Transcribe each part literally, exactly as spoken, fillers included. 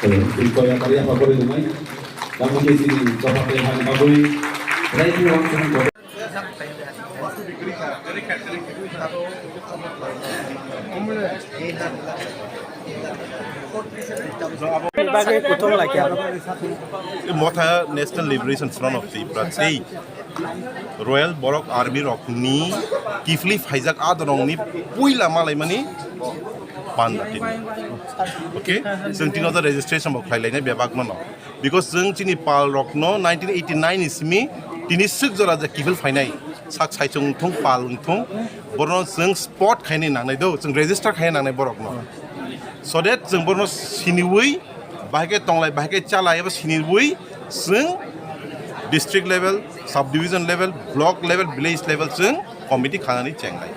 Victoria Kariapha Boroi Rungmai, tamo khe chini Chopha Tei Hani bagwi, Raipur Wangchukni Motha National Liberation Front of Tripura tei Royal Borok Army rokni kiphilwi phaijak adorongni puila malaimani panda tini. Okay? Chwng tini order registration bo khlai lainai bebak mano. Because chwng chini pal rokno nineteen eighty-nine ni simi tini swk jora je kiphil phainai sak saichung wngthung pal wngthung borno chwng spot khainai nangnai do, chwng register khainai nangnai borokno. So that chwng borno siniwi bahai khe tonglai, bahai khe chalai abo siniwi chwng district level, sub division level, block level, village level chwng committee khanani chengnai.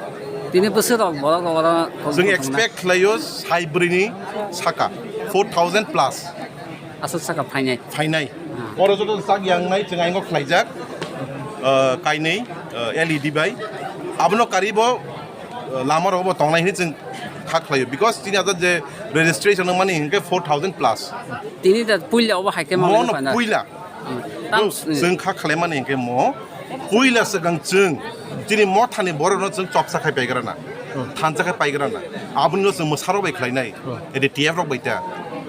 Tini bwswk rok borok rok oro kok Chwng buthumnai. Expect khlaio sai bwrwini saka four thousand plus Aswk saka phainai. Phainai. Ah. Oro joto sak yangnai chwng aingo khlaijak, uh, kainwi, uh, L E D bai. Abono karibo, uh, lama rogo bo tongnai hwnwi chwng kha khlaio. Because tini aja je registration wngmani hinkhe four thousand plus. Tini da puila obo hai khe ma Mono wngkha na? Puila. Hmm. Tam, Chwng kha khlaimani hinkhe mo puila swkang chwng chini mothani borokno chwng chopsa khai paigrana. Hmm. Thansa khai paigrana. Aboni no chwng mwsarok bai khlainai. Hmm. Ede T F rok bai ta.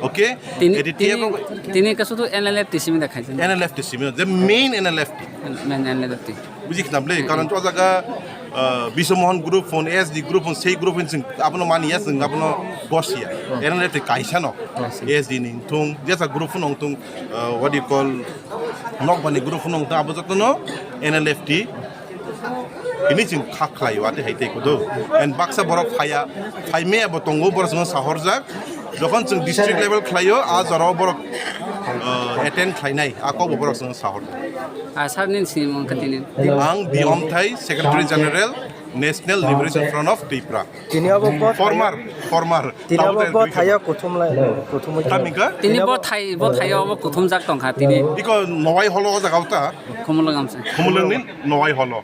Okay? Tini, Ede tini, T F rok bai tini ka sudu N L F T simi da khaijak. N L F T simi, the main N L F T. Main N L F T. Buji khna bwle, Hmm. karon o jaga, uh, Biswa Mohan group phone, S D group phone, sei group phone chwng abono mani ya, chwng abono boss ya. Hmm. N L F T kaisa no. Hmm. S D ni thung, jesa group phone thung, uh, what do you call, Nokbani group phone thung, abo joto no N L F T. Ini chwng kha khlai o, ate hai tei kudo. And baksa borok phaya, phai me abo tongo, borok chwng sahorjak. Jokhon chwng district level khlaio, a jorao borok, uh, attend khlainai, a kokbo borok chwng sahor. Ah, sir, nini sini mung katini. Ang Biyom Thai, Secretary General, National Liberation Front of Tripura. Tini abo bo Former, former. Tini abo Tamo bo tei thaya kuthum lai, kuthum lai. Tamika? Tini bo thai, bo thai abo kuthum jak tong kha tini. Iko Nowai holo o jaga ta. Khumulwng amse. Khumulwng ni Nowai holo.